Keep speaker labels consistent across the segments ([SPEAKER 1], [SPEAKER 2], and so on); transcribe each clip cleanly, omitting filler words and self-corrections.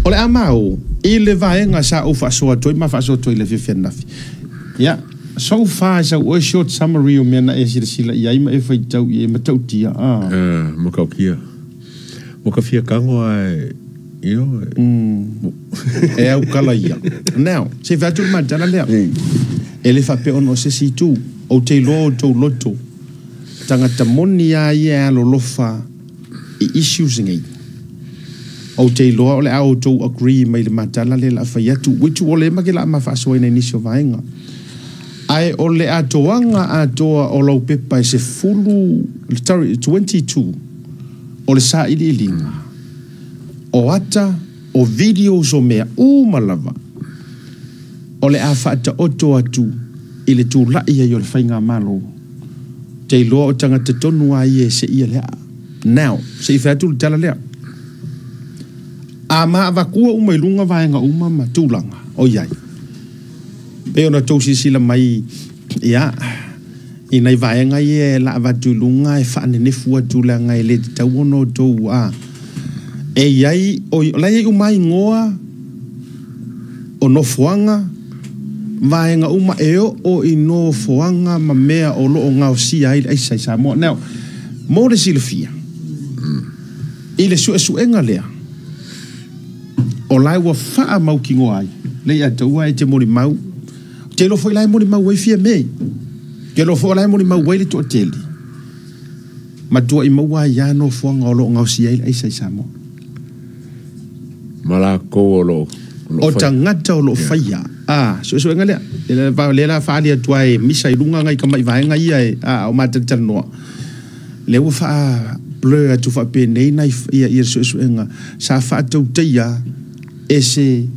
[SPEAKER 1] O le a ma o i le vaega sa ou faasoa atu ai ma faasoa atu ai i le afiafi ananafi. Ia, so far sau oe short summary o mea na e silasila i ai ma e faitau i ai e matautia, a.
[SPEAKER 2] Matautia. Ua ka fia tago a e, you know.
[SPEAKER 1] E aukala ia. Now, se i fai atu le matala lea. E le faapea ona o se isi itu. Ou te iloa outou loto, tagata moni lava ia e alolofa i issues nei. Ou te iloa o le a outou agree mai le matala lea o le a fai atu, which ua leva ke la ma faasoaina i nisi o vaega. Ae o le atoaga atoa o lau pepa e 10, sorry, 22 o le sailiiliga, o ata, o videos o mea uma lava, o le a faataoto atu i le tulai ai o le faigamalo. Te iloa o tagata tonu lava ia e seia le aa. Now, se i fai atu le tala lea. A ma avatua uma i luga vaega uma ma tulaga o i ai, pei ona outou silasila mai, ia, i nai vaega ia e la avatu i luga e faanenefu atu leaga e le tatau ona outou a. E i ai, o la e i ai uma igoa o nofoaga, vaega uma e oo i nofoaga ma mea o lo o gaosia ai le aisa i Samoa. Now, mo le silafia, i le suesuega lea, o la ua faamautinoa ai, le Leiataua e te molimau, te iloa foi la e molimau ai Fiame, te iloa foi o la e molimau ai le toatele, matuai maua ai lava nofoaga o lo o gaosia ai le aisa i Samoa.
[SPEAKER 2] Ma lakou o lo
[SPEAKER 1] o tagata o lo o faia a suesuega lea. Lea la faaali atu ai misa i luga ngai tamai vaega ia e a o matalatalanoa. Lea ua faa blur atu faapenei nai ia ia suesuega sa faatautaia e se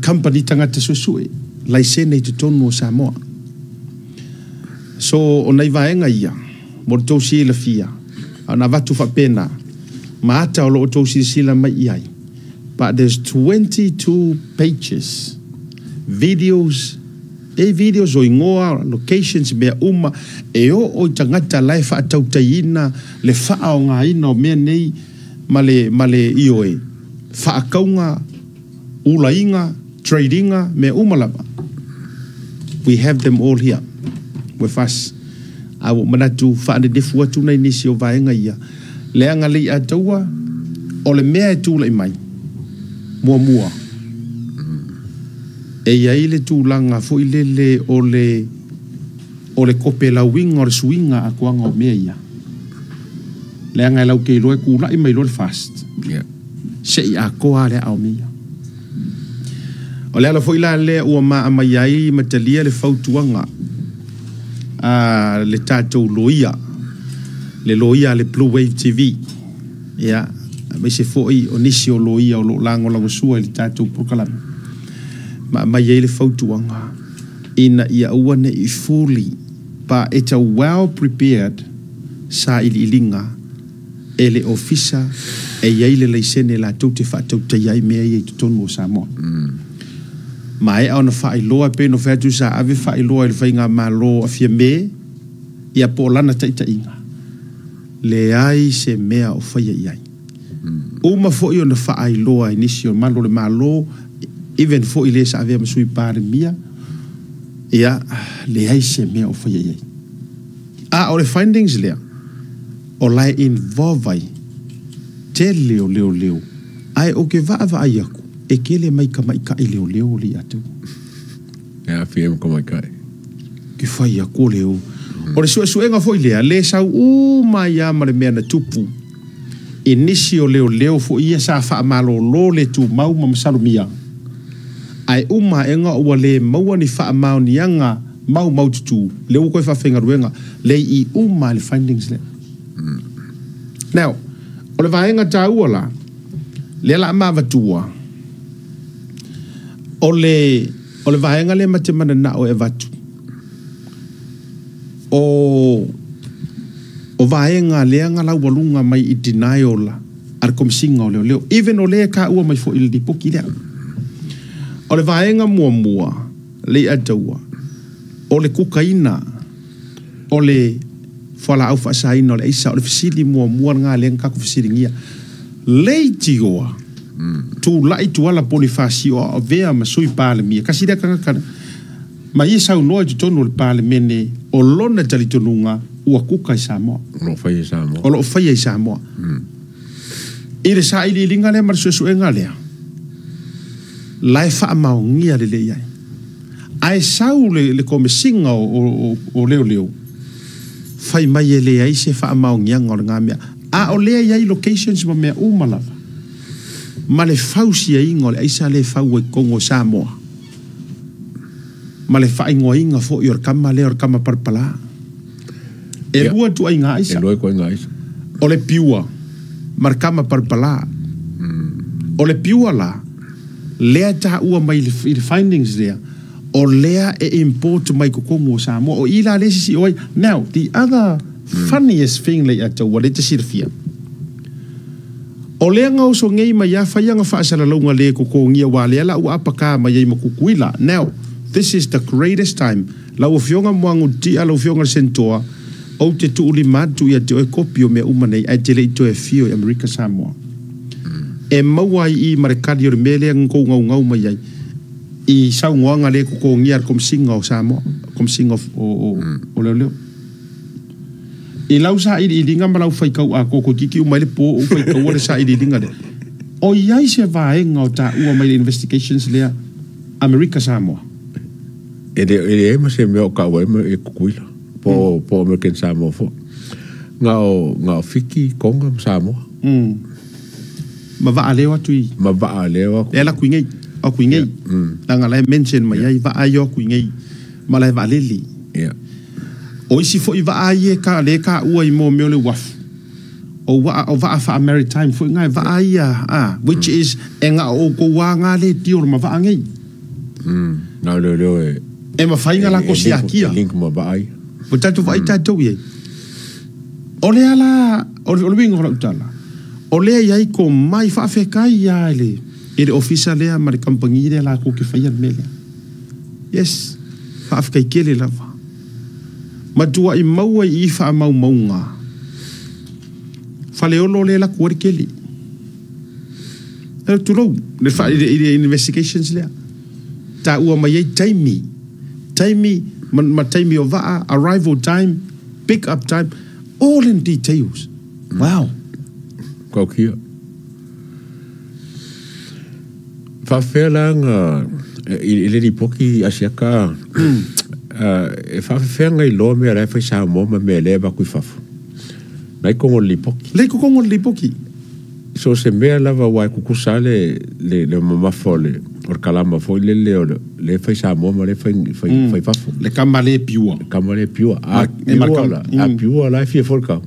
[SPEAKER 1] company tagata suesue laisene i totonu o Samoa. So o nai vaega ia mo le tou silafia ona avatu faapena ma ata o lo o tou silasila mai i ai. But there's 22 pages, videos, e videos o igoa, locations, mea uma, e oo i tagata la e faatautaiina le faaaogaina o mea nei ma le ioe. Faakauga, ulaiga, tradinga, mea uma lava. We have them all here with us. A ua manatu faanenefu atu nai nisi o vaega ia. Leaga Leiataua, o le mea e tulai mai, muamua, e i ai le tulaga foi lele o le kopelauiga o le suiga atoaga o mea ia. Leaga e lau te iloa e tulai mai loa le FAST. Se i atoa le aa o mea ia. O le ala foi la lea ua maa mai ai ma talia le fautuaga a le tatou loia, le loia a le Blue Wave TV. Ia, aemaise foi o nisi o loia o lo o lagolagosua i le tatou polokalame. Ma aumai ai le fautuaga ina ia aua ne i fully, but it's a well prepared sailiiliga e le ofisa e i ai le laisene latou te faatautaia ai mea ia i totonu o Samoa. Maea ona faailoa pe no fai atu sa ave faailoa i le faigamalo a Fiame ia po o lana taitaiga. Leai se mea o faia i ai. Uma foi ona faailoa i nisi o malu o le Malo, even foi le sa avea ma sui Palemia, ia, leai se mea o faia i ai. A o le findings lea, o la e involve ai tele o leoleo, ae o ke vaavaai aku, e kele mai tamaitai leoleo o Leiataua.
[SPEAKER 2] E aafia ma tamaitai.
[SPEAKER 1] Ke fai aku o leo. O le suesuega foi lea, le sau uma ai lava ma le mea na tupu i nisi o leoleo foi ia sa faamalolo le tumau ma masalomia. Ae uma aega ua le maua ni faamaoniaga maumaututu, lea ua toe faafaigaluega, le i uma le findings lea. Now, o le vaega taua la, lea la a mavatua, o le vaega lea ma te mananao e avatu, o vaega lea na laualuga mai i denial a le Komesina o Leoleo. Even o lea e taua mai foi i le lipoti lea. O le vaega muamua, Leiataua, o le kukaina, o le fualaau faasaina o le aisa, o le fesili muamua lena lea na tatou fesiligia. Leitioa tulai Tuala Ponifasio o avea ma Sui Palemia, kasi lea tagata ma ia saunoa i totonu o le Palemene, o lona talitonuga ua kuka i Samoa.
[SPEAKER 2] O lo o faia i Samoa.
[SPEAKER 1] O lo o faia i Samoa. I le sailiiliga lea ma le suesuega lea, la e faamaonia lelei ai. Ae sau le komesiga o leoleo, fai mai e leai se faamaoniaga o lena mea. A o lea e i ai locations ma mea uma lava. Ma le fausiaina o le aisa lea e fau ai i totonu o Samoa. Ma le faaigoaina foi o le tama lea o le tama palapala. E lua ituaiga aisa.
[SPEAKER 2] E lua ituaiga aisa.
[SPEAKER 1] O le piua ma le tama palapala. O le piua la, lea e taua mai i le findings lea, o lea e import mai totonu o Samoa. O i la lea e sisio ai. Now, the other funniest thing le ia te ua lea e te silafia. O lea gaoso nei mai a fai ana faasalalauga le totogia aua lea la ua apaka mai ai ma Tutuila. Now, this is the greatest time. Lau Afioga Muagututia, lau Afioga i le Senetoa, ou te tuulima atu ia te oe kopi o mea uma nei, ae te le i toe afio i Amerika Samoa. E maua ai i i ma le kali o le mea lea na tou naunau mai ai i saunoaga le totogia a le Komesiga o Samoa, Komesiga o Leoleo. I lau sailiiliga ma lau faitau atoa toeitiiti uma ai le po o ou faitaua le sailiiliga lea, o i ai se vaega o taua mai le investigations lea Amerika Samoa?
[SPEAKER 2] E leai ma se mea o taua ai e Tutuila po o American Samoa foi. Na o Fiti, Tonga ma Samoa.
[SPEAKER 1] Ma vaa lea o atu i.
[SPEAKER 2] Ma vaa lea o atu.
[SPEAKER 1] Lea la atu i nei. O atu i nei. Leaga la e mention mai ai vaa ia o atu i nei ma la e vaalele. O isi foi vaa ia ka lea e taua i mea o le uafu, o vaa, o vaa faa-maritime foi na, e vaa ia, a, which is, e na o outou lava na le deal ma vaa nei.
[SPEAKER 2] Na o leoleo e.
[SPEAKER 1] E mafai ona latou siakia.
[SPEAKER 2] E link ma vaa ia.
[SPEAKER 1] Ua tatou vaai tatou i ai. O lea la, o le uiga o lau tala, o lea e i ai komai faafetai lava i le ofisa lea ma le kamupani lea latou te faia le mea lea. Yes, faafetai tele lava. Matuai maua i i faamaumauga. Faleolo lea e laku ai le keli. Tulou, le i le investigations lea. Taua mai ai taimi, taimi ma taimi o vaa, arrival time, pick up time, all in details. Wow.
[SPEAKER 2] Taukia. Faafefea la na i le lipoti Asiata e faafefea na iloa mea la e fai Samoa ma mea lea e avatu i fafo? Na i totonu o le lipoti.
[SPEAKER 1] Lea i totonu o le lipoti.
[SPEAKER 2] So se mea lava aua e tutusa lava le mamafa o le kalama foi lele o lea e fai Samoa ma lea e fai fafo.
[SPEAKER 1] Le kama le piua.
[SPEAKER 2] Le kama le piua. A piua la e fia foi le kau.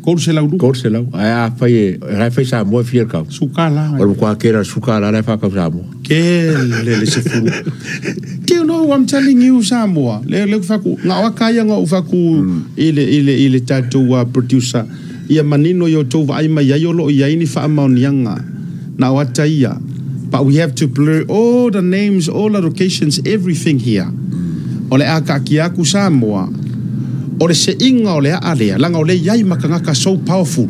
[SPEAKER 1] 302.
[SPEAKER 2] 300. Ae a fai e, la e fai Samoa e fia le kau.
[SPEAKER 1] Suka la.
[SPEAKER 2] O le matua kela o le suka la la e whakau Samoa.
[SPEAKER 1] Kele le sefulu. Do you know, I'm telling you Samoa. Le le whaku, ngā oa kaya ngā whaku i le tatou producer. Ia manino i o tou vaai mai ai o loo i ai ni faamaoniaga na o ata ia. But we have to blur all the names, all the locations, everything here. O le a kaakia atu Samoa, o le seiga o le aa lea, leaga o lea e i ai ma tagata so powerful.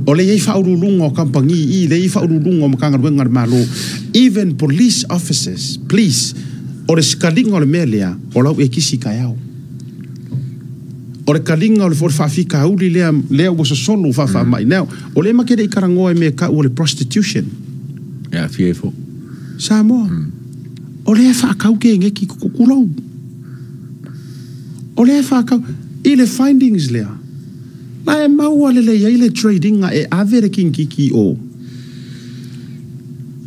[SPEAKER 1] O lea e i ai faauluuluga o kamupani i, lea e i ai faauluuluga o Matagaluega a le Malo, even police officers, please, o le sikaliga o le mea lea, o lau e kisi taeao. O le kaliga o le faafitauli lea, lea ua sosolo faafaamai. Now, o lea ma te le i talanoa i mea e tau o le prostitution.
[SPEAKER 2] E aafia ai foi.
[SPEAKER 1] Samoa, o lea e faatau keneki kukulou. O lea e faatau, i le findings lea, la e maua lelei ai le trading e ave le kinikiki o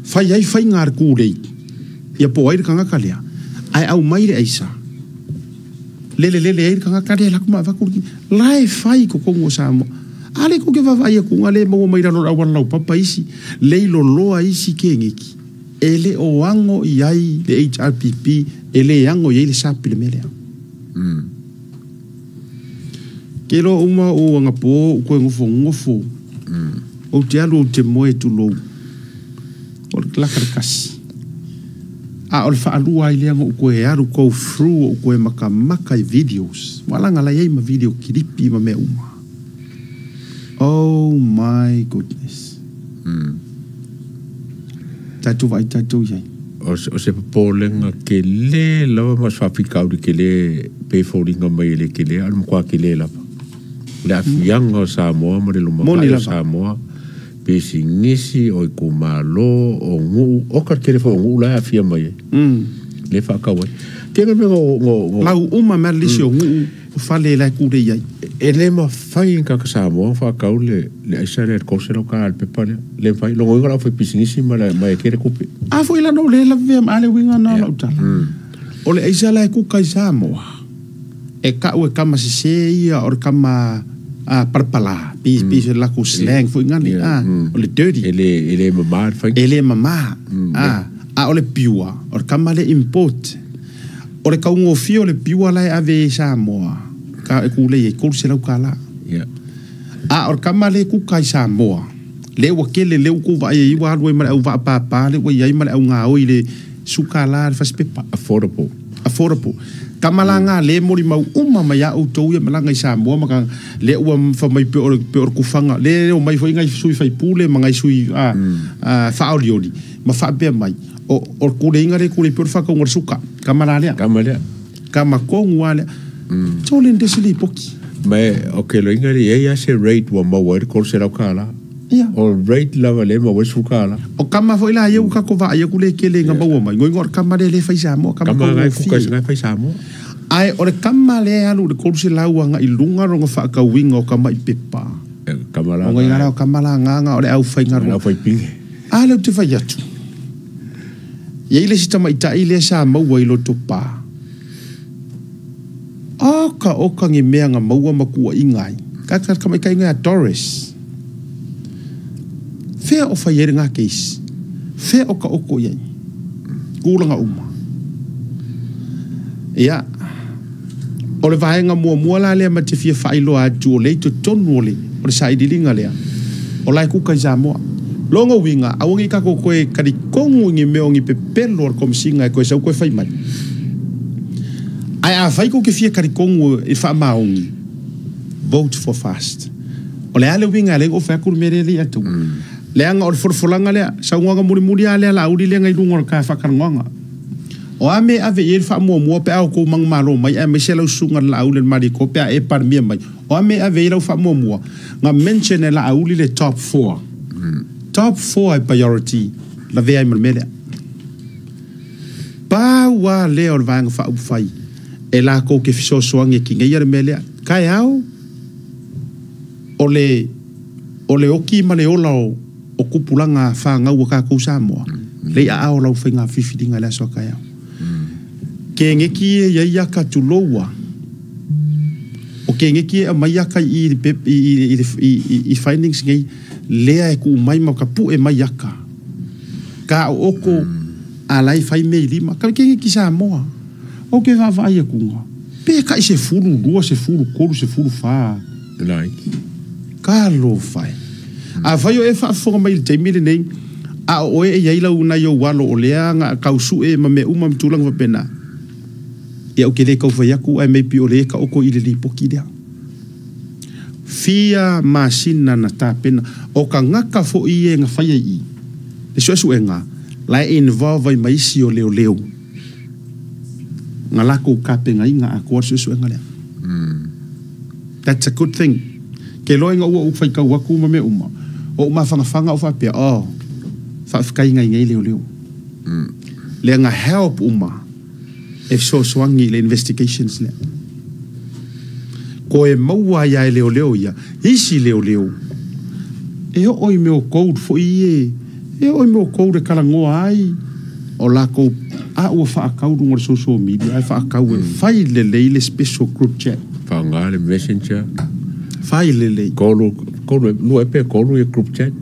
[SPEAKER 1] fai ai faiga a le kūlei, ia po o ai le tagata lea, ae aumai le aisa. Lele lele ai le tagata lea laku ma avatu le la e fai i totonu o Samoa. A le kou ke vaavaai atu ga le maua mai lalo o le auala laupapa isi, le iloloa isi keneki e le o ago i ai le HRPP, e le ago i ai le SAP i le mea lea. Ke iloa uma o anapo ou toe nofonofo, ou te alu ou te moe tulou, o le laka le tasi. A o le faalua ai lea na ou toe alu go through ou toe makamaka i videos. Ua laga la i ai ma video kilipi ma mea uma. Oh my goodness. Tatou vaai tatou i ai.
[SPEAKER 2] O se popolega tele lava ma se faafitauli tele pe foliga mai e le tele, a o le matua tele lava. O le aafiaga o Samoa ma le
[SPEAKER 1] Moni
[SPEAKER 2] lumanai o
[SPEAKER 1] lava.
[SPEAKER 2] Samoa, pisinisi, o itumalo, o nuu, oka le tele foi o nuu la e aafia mai ai, lea e faatau ai. Tele mea na
[SPEAKER 1] Lau uma mai le isi o nuu o fale la e kule i ai.
[SPEAKER 2] E le mafai e tagata Samoa ona faatau le aisa lea i le $300 i le pepa lea. Le mafai. Lona uiga o le aufaipisinisi ma e tele tupe.
[SPEAKER 1] A foi la no le lavea ma le uiga na o lau tala. O le aisa la e kuka i Samoa. E kau e kama sese ia o le kama palapala. Pi pi se lako slang foi ngani. O le dirty.
[SPEAKER 2] E le mamā le faiga.
[SPEAKER 1] E le mamā. A o le piua. O le kama le import. O le kaugofie o le piua la e ave i Samoa. Ka e kule i $300. A o le kama le kuka i Samoa. Le ua kele le uku vai e iwa alu e ma le au vaa pāpā, le ua iai ma le au ngā oi le suka la le fasipepa.
[SPEAKER 2] Affordable.
[SPEAKER 1] Affordable. Kama la ngā le mori mau uma mai a outou ia malanga i Samoa ma ka le ua wha mai pe o pe o kufanga. Le o mai fo ingai sui whai pule ma ngai sui whaolioli. Ma whaapea mai. O kule inga le kule pe o whakau ngā suka. Kama la lea.
[SPEAKER 2] Kama lea.
[SPEAKER 1] Kama kongu a lea. Tole ndesi le poki.
[SPEAKER 2] Me, ok, lo inga le ia se rate ua maua i le $300. O rate lava le maua i sukala.
[SPEAKER 1] O kama foi la iau kako va ia kule kele ngā maua mai. Ngoi ngor kama le le whai Samoa. Kama
[SPEAKER 2] Kama ngai
[SPEAKER 1] kongu
[SPEAKER 2] kuka
[SPEAKER 1] fie.
[SPEAKER 2] ngai whai Samoa.
[SPEAKER 1] Ai, o le kama le alu le $300 ngā i lunga ronga whaakauinga o kama i pepa.
[SPEAKER 2] Kama la
[SPEAKER 1] O ngai ngā o kama la ngā ngā o le au whai ngā
[SPEAKER 2] Le
[SPEAKER 1] roa.
[SPEAKER 2] au whai pinge.
[SPEAKER 1] A leo te whai atu. Ia i le sita mai tai le sa maua i loto pā. Oka oka ngi mea ngā maua makua ingai. Kaka kama i kai ngā Doris. Fea o whai ere ngā keisi. Fea o ka oko iai. Kūlanga uma. Ia. O le vaenga mua mua la lea ma te fia whailoa atu o le i totonu o le o le saililinga lea. O lai kuka i Samoa. Longo winga, awangi kako koe kari kongu ngi meo ngi pepelo o le komisinga e koe sau koe whai mai. Ai a whai ko ke fia kari kongu e wha maongi. Vote for fast. O le ale winga le o whai kuru mere le atu. Le anga o le forofolanga lea, saungaga muri muri a lea la uri lea ngai lunga o le ka whakarangoanga. O a me ave i e wha mua mua pe au ko mang malo mai, a me se lau sunga la auli le mari ko pe a e parmia mai. O a me ave i lau wha mua mua, ngā mention e la auli le top 4. Top 4 e priority, la vea i malmelea. Pau a lea o le vaenga wha uwhai, e la ko ke fisosoangi ki ngai le melea. Kai au, o le oki ma le ola o kupulanga wha ngau ka kou Samoa. Lei a ao lau whainga whiwhiringa le asoa kai au. Ke ngeki e ia ia ka tuloua. O ke ngeki e mai aka i findings ngai lea e ku mai ma ka pu e mai aka. Ka o oko a lai whai me i lima. Ka ke ngeki Samoa. O ke whawhai e kunga. Pe ka i se furu rua, se furu koru, se furu wha.
[SPEAKER 2] Lai.
[SPEAKER 1] Ka lo whai. A whai o e whaafonga mai le teimire nei, a o e iai lau nai o walo o lea ngā kausu e ma me uma mtulanga wapena. Ia o ke le kau whai aku ai mei pi o le ka oko i le lipoki lea. Fia masina na tāpena. O ka ngaka fo i e ngā whaia i. Le suesu e ngā. Lai e involve ai maisi o leo leo. Ngā lako kapenga i ngā akoa suesu e ngā lea. That's a good thing. Ke loe ngā ua u whai kau aku ma me uma. O uma whangawhanga o whapea, oh, whawhikai ngai ngai leo leo. Lea ngā help uma e sosoangi le investigations lea. Ko e maua ia e leo leo ia, isi leo leo. E o i meo code fo i e, e o i meo code e kalangoa ai, o lako a ua whaakau runga le social media, ai whaakau e whai le lei le special group chat.
[SPEAKER 2] Whaanga le messenger.
[SPEAKER 1] Whai le lei.
[SPEAKER 2] Kolu, kolu, lua e pe kolu i group chat.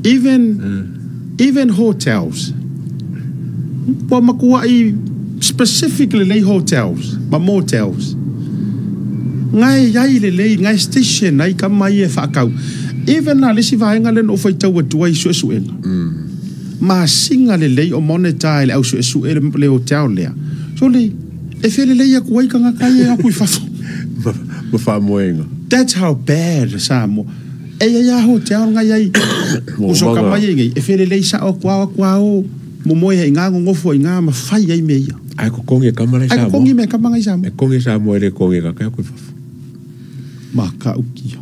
[SPEAKER 1] Even hotels. Pua makua i specifically lei hotels, ma motels. Ngai iai le lei, ngai station, ngai kama i e whaakau. Even na lesi vaenga le no whai tau atua i suesuenga. Ma singa le lei o monitor le au suesue le hotel lea. So le, e whele lei aku ai kanga kai e aku i whafo.
[SPEAKER 2] Ma whaamoenga.
[SPEAKER 1] That's how bad Samoa. E ia ia ho te ao ngai ai. Uso ka mai ngai e fele lei sa o kwa o kwa o mo moe i ngā ngofo i ngā mawhai ai me ia.
[SPEAKER 2] Ai ko kongi e kama lai
[SPEAKER 1] Ai
[SPEAKER 2] Samoa.
[SPEAKER 1] ko kongi me kama ngai Samoa.
[SPEAKER 2] E kongi Samoa e le kongi ka kaya kui fafo.
[SPEAKER 1] Ma ka ukia.